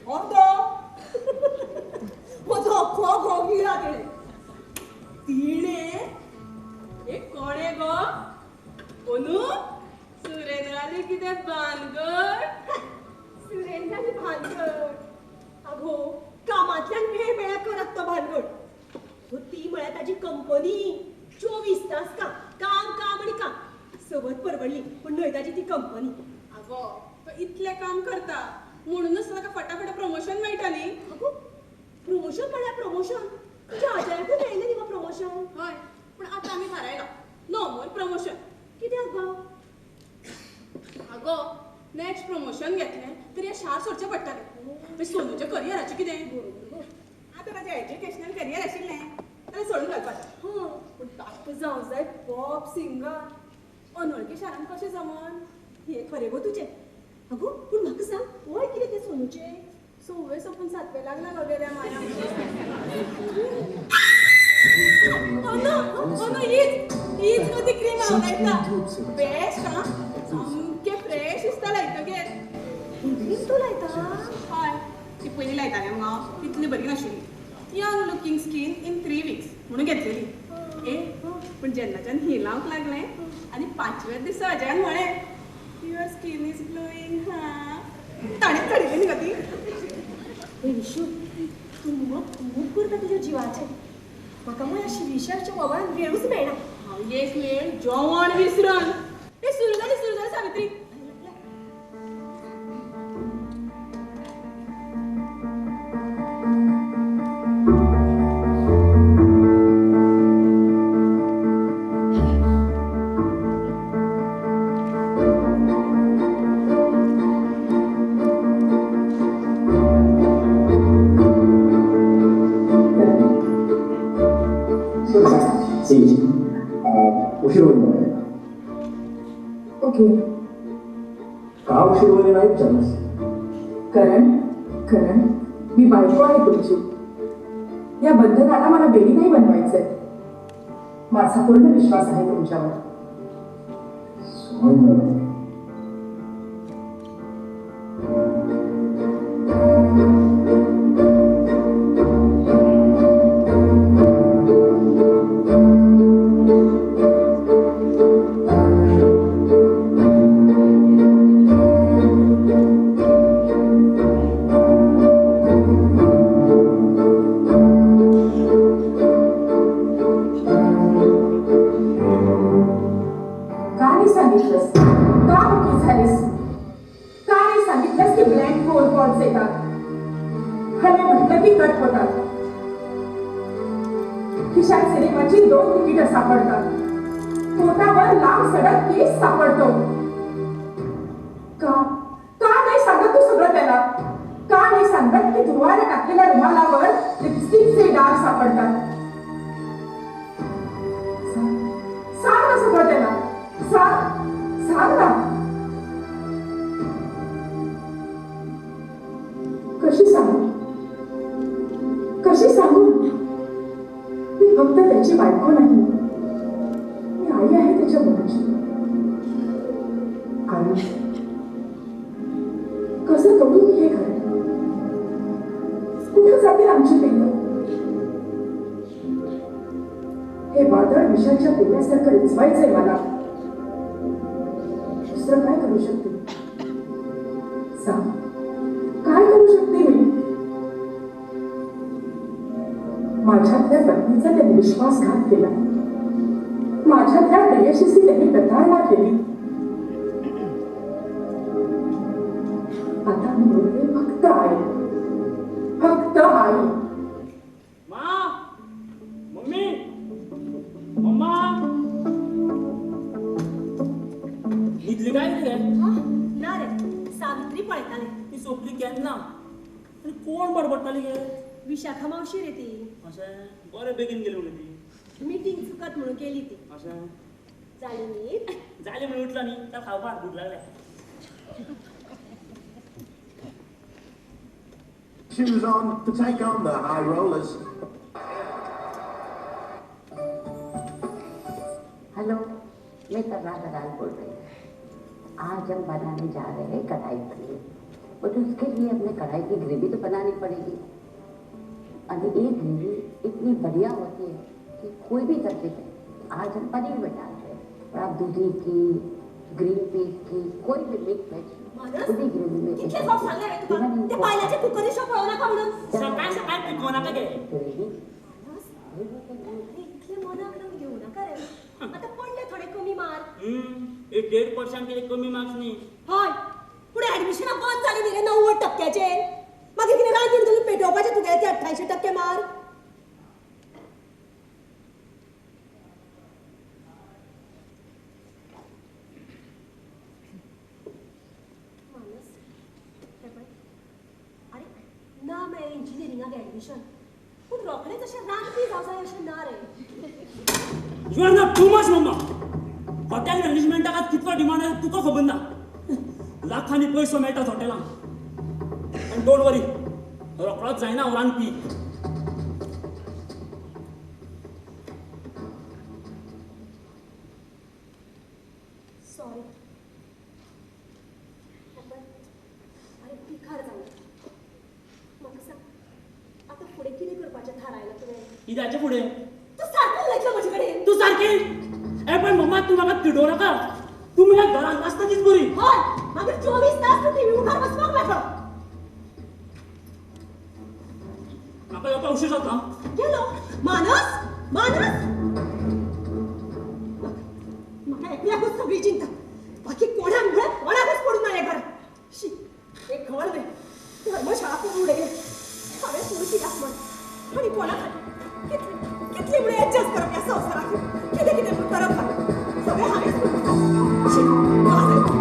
कोण तो? म्हजो अख्खो घोव गिळा तिणें. तिणें? एक कोणें गो? ओनू सुरेंद्राली कितें भानगड? सुरेंद्राली भानगड? आगो कामांतल्यान वेळ मेळ्ळ्यार करत तो भानगड. ती म्हळ्यार ताजी कंपनी. 24 तास काम, काम काम आनी काम. सवत परवडली पूण न्हय ताजी ती कंपनी. आगो तो इतलें काम करता म्हणूनच ताका फटाफट प्रमोशन मेळटा न्ही. आगो प्रमोशन म्हळ्यार प्रमोशन तुज्या आजयाकूय मेळिल्लें न्ही गो प्रमोशन. हय, पूण आतां आमी थारायलां नो मोर प्रमोशन. कित्याक गो? आगो नेक्स्ट प्रमोशन घेतलें तर हें शार सोडचें पडटलें. मागीर सोनूच्या करियराचें कितें? आतां ताचें एज्युकेशनल करियर आशिल्लें जाल्यार सोडून घालपाचें. पूण ताका जावं जाय पॉप सिंगर. अनवळखी शारान कशें जमन? हें खरें गो तुजें. आगो पूण म्हाका सांग वय कितें तें सोनूचें? सव्वे सोंपून सातवे लागला गो गेल्या माया. अनु हीच हीच गो ती क्रीम हांव लायता. बेस्ट आं, सामकें फ्रेश दिसता लायतगीर. क्रीम तूं लायता? हय, ती पयलीं लायतालें मगो तितली बरी नाशिल्ली. Young looking skin in 3 weeks म्हणून घेतलेली. ए पूण जेन्नाच्यान ही लावंक लागलें आनी 5व्याच दिसा अजयान म्हळें your skin is glowing. हां, ताणेंच चडिल्ली न्ही गो ती. ए विशू, तूं मुगो खूब करता तुज्या जिवाचें. म्हाका मुगो ह्या शिरीषाच्या बोवाळान वेळूच मेळना. हांव एक वेळ जेवण विसरून. ए सुरू जाली, सुरू जाली सावित्री. उशीर होईल मला. ओके. का उशीर होईल नाही विचारलंस? कारण कारण मी बायको आहे तुमची. या बंधनाला मला बेडी नाही बनवायचंय. माझा पूर्ण विश्वास आहे तुमच्यावर. समजलं. का नाही सांगितलंस? का मुकी झालीस? का नाही सांगितलंस की ब्लँक फोन कॉल्स येतात? हॅलो म्हटलं की कट होतात. खिशात सिनेमाची 2 तिकीटं सापडतात. पोटावर लांब सडक केस सापडतो. का का नाही सांगत तू सगळं त्याला? का नाही सांगत की धुवायला टाकलेल्या रुमालावर लिपस्टिकचे डाग सापडतात? सांग ना सगळं त्याला. सांग, सांग ना. कशी सांगू, कशी सांगू? मी फक्त त्याची बायको नाही, मी आई आहे त्याच्या मुलाची. आई कसं तोडू मी हे घर? कुठं जातील आमची पिल्लं? हे वादळ विषाच्या पिल्ल्यासारखं रिजवायचंय मला. दुसरं काय करू शकते? सांग, काय करू शकते मी? माझ्यातल्या पत्नीचा त्यांनी विश्वासघात केला. माझ्यातल्या प्रेयशीशी त्यांनी प्रतारणा केली. आता मी बोलते फक्त आई, फक्त आई. मा, मम्मी, मम्मा, न्हिदली काय रे? ना रे, सावित्री पळयतालें. ती सोंपली केन्ना आनी कोण बडबडटाली गे? विशाखा मावशी रे ती. अशें, बरें बेगीन गेली म्हणून ती. मिटींग चुकत म्हणून गेली ती. अशें जाली न्हीद? जाली म्हणून उठलो न्ही, ताका खावपाक भूक लागल्या. Shoes on to take on the high rollers. Hello, मैं तर्रा दलाल बोल रही हूँ। आज हम बनाने जा रहे हैं कढ़ाई पनीर। बट उसके लिए अपने कढ़ाई की ग्रेवी तो बनानी पड़ेगी। और ये ग्रेवी इतनी बढ़िया होती है कि कोई भी सब्जी पे, आज हम पनीर में डाल रहे हैं, पर आप दूधी की, ग्रीन पीस की, कोई भी मिक्स वेज उसी ग्रेवी में। कितले फावट सांगलें हांवें तुका ते बायलाचे कुकरी शो पळोवं नाका म्हणून। सकाळ सकाळ पिकोवं नाका गे। इतले मनाक लावन घेवं नाका रे। आतां पडले थोडे कमी मार्क। 1.5% कितें कमी मार्क्स न्ही। हय, पूण एडमिशनां बंद जालीं न्ही रे 90%चेर। मागीर कितें रांदीन घालून पेटोवपाचें तुगेले ते 88% मार्क। मानस, हें पळय, आरे ना मेळ्ळें इंजिनियरिंगाक एडमिशन, पूण रोखडेंच अशें रांदपी जावं जाय अशें ना रे। You are not too much mamma. Hotel मॅनेजमेंटाक आज कितलो डिमांड आसा तुका खबर ना। लाखांनी पयसो मेळटा हॉटेलांक। आनी don't worry, रोखडोच जायना हांव रांदपी। सॉरी, आरे पिकार जालें। म्हाका सांग आतां फुडें कितें करपाचें थारायलां तुवें? कित्याचें फुडें? तूं सारको उलयतलो म्हजे कडेन। तूं सारकी? ए पण मम्मा, तूं म्हाका तिडोवं नाका। तूं म्हज्या घरांत आसता तीच बरी। हय, मागीर 24 तास तूं टिवी मुखार बसपाक मेळटलो। म्हाका येवपाक उशीर जाता। गेलो मानस, मानस, म्हाका एकल्याकूच सगळी चिंता, बाकी कोणाक म्हळ्यार कोणाकूच पडून ना हें घरांत। शी, एक घर न्हय, धर्मशाळा करून उडयलें हांवें सुरू कित्याक म्हण आनी कोणा खातीर कितले कितले म्हूण एडजस्ट करप ह्या संवसाराक, कितें कितें म्हूण करप हांवें, सगळें हांवेंच करूंक जाय। शी, वाज येता।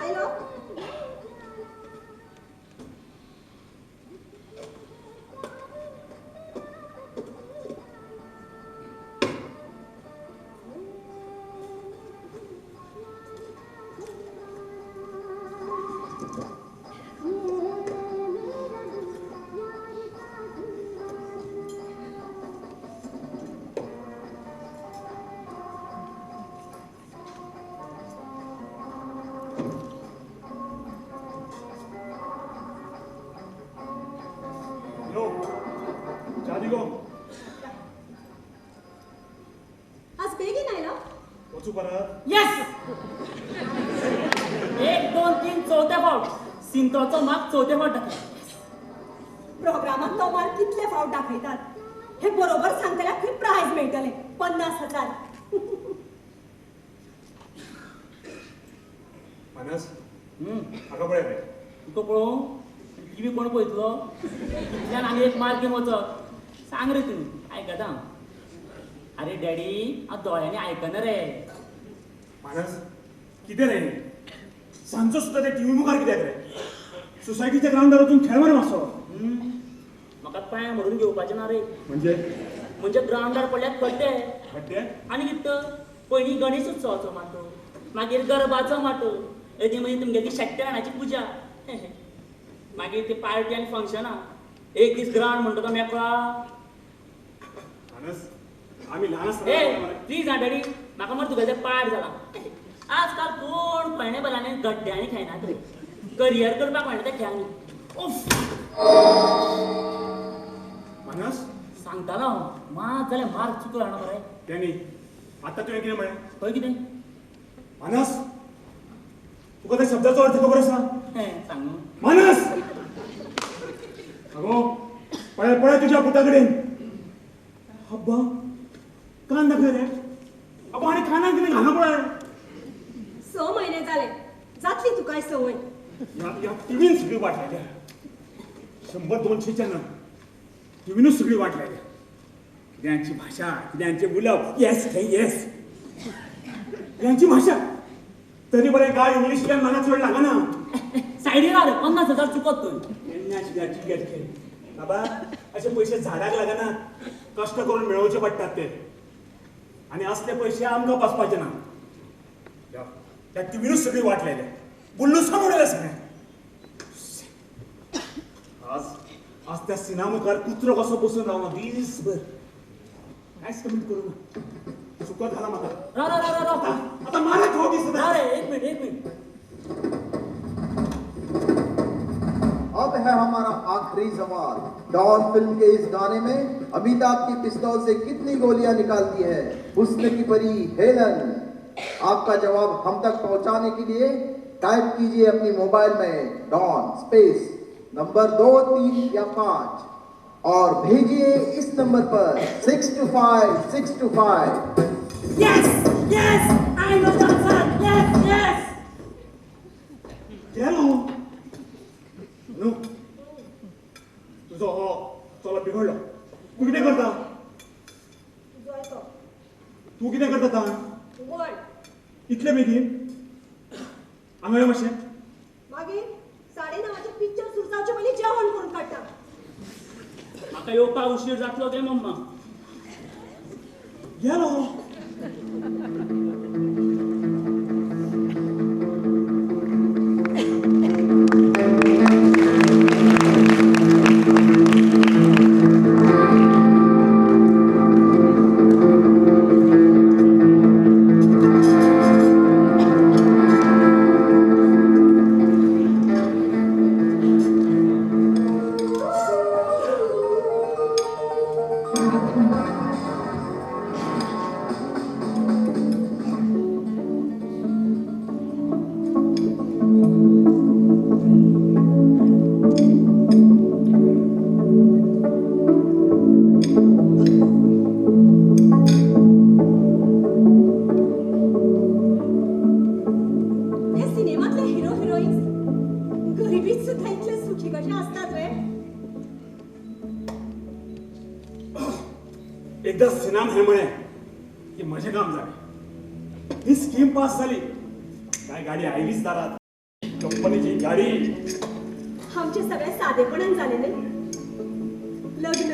आयलो? लो, च्या दी गो। आज बेगीन आयलो? वचू परत? येस, 1 2 3 चवथ्या फावट सिंतोचो मार्क चवथे फावट दाखयला। प्रोग्रामाक तो मार्क कितले फावट दाखयतात हे बरोबर सांगतल्याक खंय प्रायज मेळटलें 50,000। मानस, हाका पळय रे। तुका पळोवं टिवी कोण पळयतलो? इतल्यान आनी एक मार्क घेवन वचप। सांग रे तूं, आयकता। अरे डॅडी, हांव दोळ्यांनी आयकना रे। मानस, कितें रे, सांजचो सुद्दां ते टिवी मुखार कित्याक रे? सोसायटीच्या ग्रावंडार वचून खेळ मरे मातसो। म्हाका पांय मोडून घेवपाचें ना रे। म्हणजे? म्हणजे ग्रावंडार पडल्यार खड्डे। खड्डे? आनी कितें, पयलीं गणेश उत्सवाचो माटो, मागीर गरबाचो माटो, येदी मागीर तुमगेली शेट्टेराणाची पुजा, मागीर ती पार्टी आनी फंक्शनां। एक दीस ग्रावंड म्हणटा तो मेकळा। मानस, आमी ल्हान आसतना। ए प्लीज आं डॅडी, म्हाका मरे तुगेलें पाड जालां। आजकाल कोण कोयणे बलांनी गड्ड्यांनी खेळनात रे, करियर करपाक म्हणटा ते खेळांनी। उफ, मानस सांगतालो हांव, मात जाल्यार मार्क चुकलो जाणा मरे। तें न्ही, आतां तुवें कितें म्हळें? खंय कितें? मानस, तुका त्या शब्दाचो अर्थ खबर आसा? सांग। मानस, अगो पळय पळय तुज्या पुता कडेन। अब्बा, कान दाखय रे। अब्बा, आनी कानाक कितें घालना पळय। 6 म्हयने जाले, जातली तुकाय संवय। ह्या टिवीन सगळी वाट लायल्या। 100-200 चॅनल, टिव्हीनूच सगळी वाट लायल्या. कित्यांची भाशा, कित्यांचे उलोवप. येस थंय येस यांची भाशा तरी बरें गाय इंग्लिशींतल्यान म्हाका चड लागना. सायडीर रे 50,000 चुकत थंय. केन्ना शिकल्या बाबा, अशे पयशे झाडाक लागना, कश्ट करून मेळोवचे पडटात ते. आनी असले पयशे आमकां पसपाचे ना. त्या टिव्हीनूच सगळी वाट लायल्या, बुल्लूसान उडयलें सगळें. आज आज त्या सिना मुखार कुत्रो कसो बसून रावना दीसभर. कांयच कमेंट करूं ना, सुकत घाला म्हाका. राव राव राव राव, आता मारा खाव दिसता. रे एक मिनिट एक मिनिट. अब है हमारा आखिरी सवाल. डॉन फिल्म के इस गाने में अमिताभ की पिस्तौल से कितनी गोलियां निकालती है हुस्न की परी हेलन? आपका जवाब हम तक पहुंचाने के लिए टाइप कीजिए अपनी मोबाइल में डॉन स्पेस नंबर 2, 3 या 5 और भेजिए इस number per 625 625. Yes yes, I know the answer. Yes yes. गेलो न्हू, तुजो हो चलो बिघडलो. तूं कितें करता? तूं कितें करता आतां? इतले बेगीन हांगा यो मातशें. मागीर 9:30 पिक्चर सुरू जावचे पयलीं जेवण करून काडटा. म्हाका येवपाक उशीर जातलो काय मम्मा? गेलो. एकदा सिनाम हे म्हळें की म्हजें काम जालें. ही स्कीम पास जाली काय गाडी आयलीच दारात, कंपनीची गाडी. आमचे सगळे सादेपणान जाले न्ही, लग्न,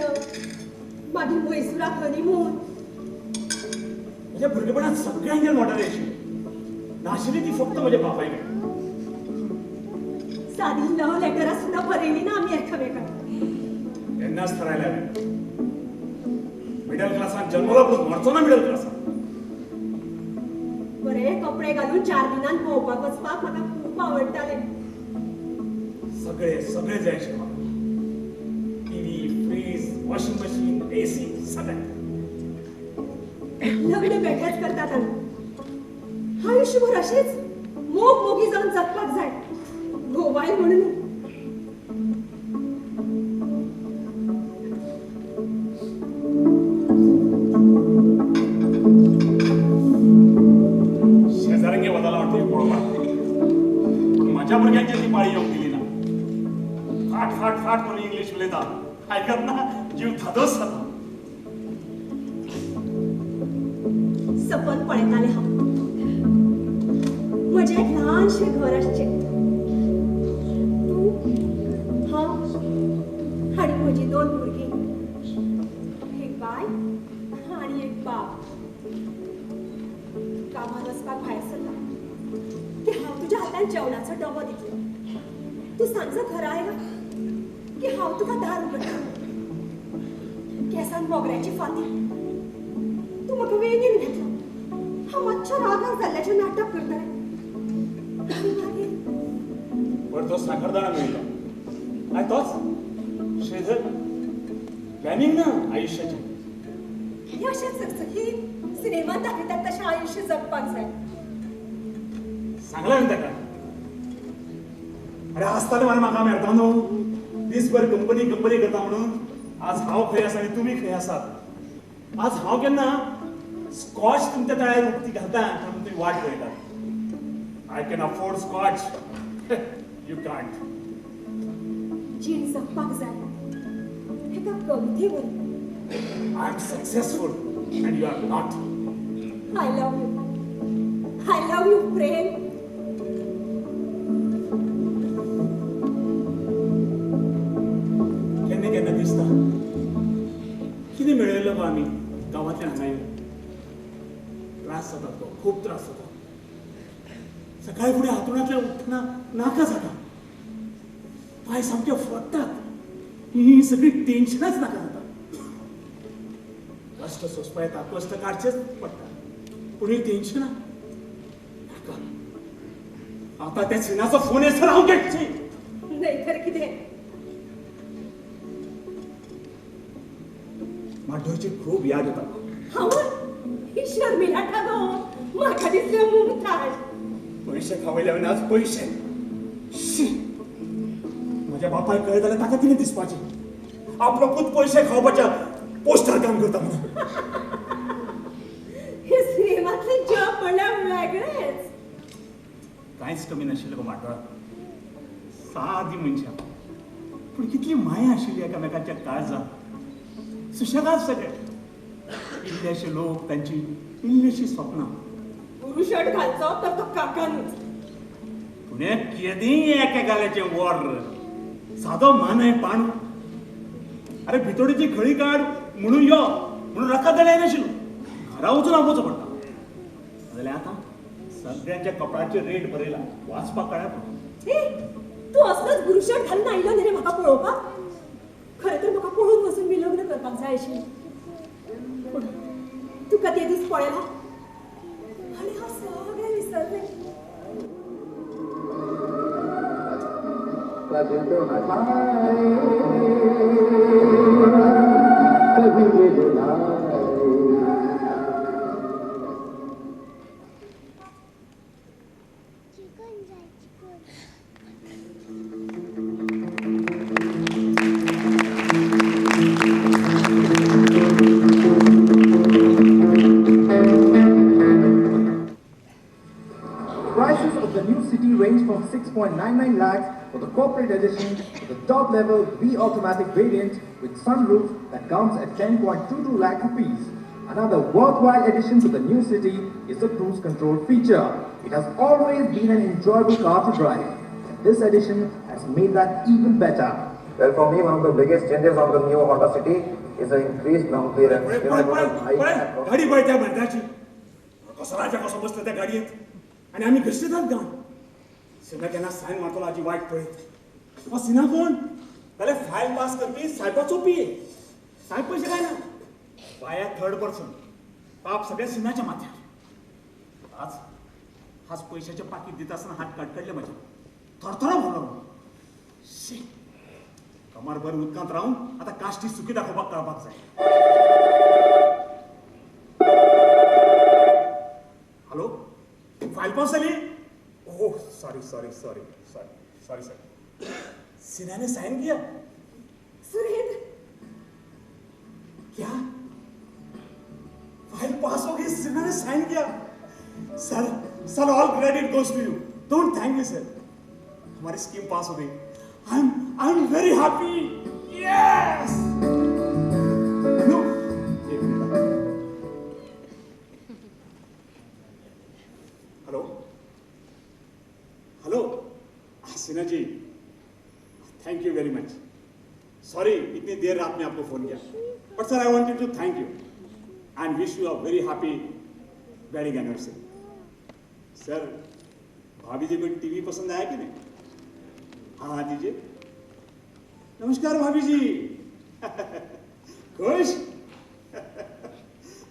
मागीर म्हैसूराक हनीमून. म्हज्या भुरगेपणांत सगळ्यांगेर मोटर आशिल्ली, नाशिल्ली ती फक्त म्हज्या बापाय कडेन. सादी लव लेटरां सुद्दां बरयली ना आमी एकामेकांक. तेन्नाच थारायलें हांवें, मिडल क्लासान जन्मला पूण मरचो ना मिडल क्लासान. बरे कपडे घालून 4 दिनान भोंवपाक वचपाक म्हाका खूब आवडटालें. सगळे सगळे जाय आशिल्लें म्हाका, TV, fridge, washing machine, AC, सगळें. लग्न बेठेच करतात आमी, आयुश्यभर अशेंच मोग मोगी जावन जगपाक जाय, गोवाय म्हणून. शेजाऱ्यांगे वताला वाटतं पळोवपाक, पूण म्हज्या भुरग्यांची ती पाळी येवंक दिली ना. फाट फाट फाट म्हणून इंग्लीश उलयता, आयकत ना, जीव धादोस जाता. सपन पळयतालें हांव, म्हजें एक ल्हानशें घर आसचें, तूं, हांव आनी म्हजीं 2 भुरगीं, एक बाय आनी एक बाब. कामार वचपाक भायर सरला की हांव तुज्या हातान जेवणाचो डबो दितलें, तूं सांजचो घरा आयलो की हांव तुका दार उगडटा, केंसान मोगऱ्याची फांती. तूं म्हाका वेंगेन घेतलो, हांव मातशें रागार जाल्ल्याचें नाटक करतालें. आनी मागीर बरं तो साखरदाणा मेळ्ळो काय तोच श्रीधर. प्लॅनिंग ना आयुष्याचें. हे अशें चकचकीत सिनेमात दाखयतात तशें आयुष्य जगपाक जाय. सांगलें हांवें ताका, अरे आसतालें मरे म्हाका मेळटा न्हू, दीसभर कंपनी कंपनी करता म्हणून. आज हांव खंय आसा आनी तुमी खंय आसात. आज हांव केन्ना स्कॉच तुमच्या तळ्यार उक्ती घालता म्हणून तुमी वाट पळयतात. I can afford scotch, you can't. जीण जगपाक जाय एका कवितेवर. I am successful and you are not. I love you, I love you Prem. केन्ना केन्ना दिसता कितें मेळयलो गो आमी गांवांतल्यान हांगा येवन. त्रास जातात गो, खूब त्रास जाता. सकाळी फुडें हातुणांतल्यान उठ्ठना नाका जाता, पांय सामके फोडटात, ही सगळी टेन्शनाच नाका जाता. कश्ट सोंसपा येता, कश्ट काडचेच पडटा, पूण ही टेन्शनां नाका. आतां त्या सिनाचो फोन येसर हांव घेतची नाही तर कितें. म्हाड्डोळची खूब याद येता. हांव ही शर्मिला गो, म्हाका दिसलें मुमताज. पयशे खावयले हांवें आज, पयशे. शी, म्हज्या बापायक कळ्ळें जाल्यार ताका कितें दिसपाचें, आपलो पूत पयशे खावपाच्या पोस्टार काम करता म्हणून. हे सिनेमांतलें जग म्हणल्यार वेगळेंच. कांयच कमी नाशिल्लें गो म्हाड्डोळा, सादी मनशां, पूण कितली माया आशिल्ली एकामेकांच्या काळजांत. सुशेगाद सगळे, इल्लेशे लोक, तांची इल्लीशी स्वप्नां. गुरू शर्ट घालचो तर तो काकानूच. पूण केदीं एका गाल्याचें वर, सादो मानाय पाणू. अरे भितोडीची खळी काड म्हणून यो म्हणून रकाद जाल्यार येनाशिल्लो, घरा वचून आपोवचो पडटा. जाल्यार आतां सगळ्यांच्या कपड्याचे रेट बरयला, वाचपाक कळ्ळ्या. तूं असलोच गुरू शर्ट घालून आयलो न्ही रे म्हाका पळोवपाक. खरें तर म्हाका पळोवन वचून मी लग्न करपाक जाय आशिल्लें, पूण तुका ते दीस पळयला आनी हांव सगळें विसरलें. Prices of the new City range from 6.99 lakhs for the corporate edition to the top level V automatic variant with sunroof that comes at 10.22 lakh rupees. Another worthwhile addition to the new City is the cruise control feature. It has always been an enjoyable car to drive, and this addition has made that even better. Well, for me, one of the biggest changes on the new Honda City is the increased ground clearance. गाडी पळय त्या भंडाची, कसो राजा कसो बसला त्या गाडयेंत आनी आमी घसरितात गांव. सिना केन्ना सायन मारतलो हाची वायट पळयत. हो सिना कोण जाल्यार फायल पास करपी सायबाचो पी ए. सायब पयशे काय ना, बाया थर्ड पर्सन, पाप सगळ्या सिनाच्या माथ्यार. आज आज पयशाचें पाकीट दिता आसतना हात कडकडले म्हजे, थरथरो भरलो. शी, कमरभर उदकांत रावन आतां काश्टी सुकी दाखोवपाक कळपाक जाय. हॅलो, फायल पास जाली? Oh, sorry sorry sorry sorry sorry sir, Sinha ने साइन किया. सुरेंद्र, क्या फाइल पास हो गई? सिन्हा ने साइन किया. Sir sir, all credit goes to you, don't thank me sir. हमारी स्कीम पास हो गई. I am very happy. Yes. No, एक minute. Hello hello Sinha ji, thank you very much. Sorry इतनी देर रात में आपको फोन किया, but sir I wanted to thank you and wish you a very happy wedding anniversary. Sir, भाभी जी को TV पसंद आया कि नहीं? हाँ हाँ दीजिए। नमस्कार भाभी जी। खुश?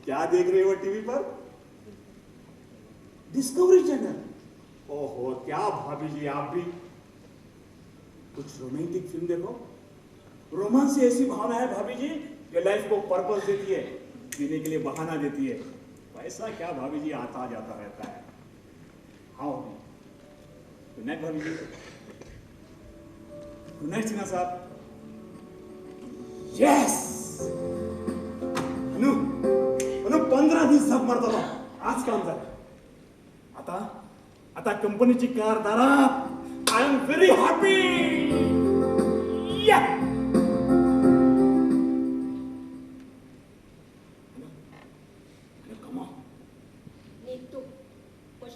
क्या देख रहे हो टीवी पर? Discovery channel. ओहो, क्या भाभी जी आप भी कुछ रोमांटिक फिल्म देखो। रोमांस से ऐसी भावना है भाभी जी जो लाइफ को पर्पस देती है, जीने के लिए बहाना देती है। पैसा क्या भाभी जी आता जाता रहता है। हाँ, गुड नाइट भाभी जी। गुड नाइट सिन्हा साहब। यस अनु, अनु 15 दीस झक मारतलो आज काम जालें. आता आता कंपनीची कार दारात. I am very happy. या.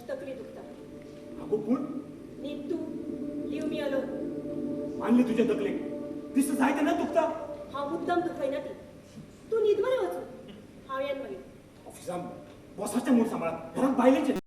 मातशी तकली दुखता. आगो पूण न्हीद तूं, लीव मी अलोन. मानली तुजे तकलेक, दिसता जाय तेन्ना दुखता. हांव मुद्दम दुखयना ती. तूं न्हीद मरे वचून, हांव येन मागीर. ऑफिसान बॉसाचें मूड सांबाळा, घरांत बायलेचें.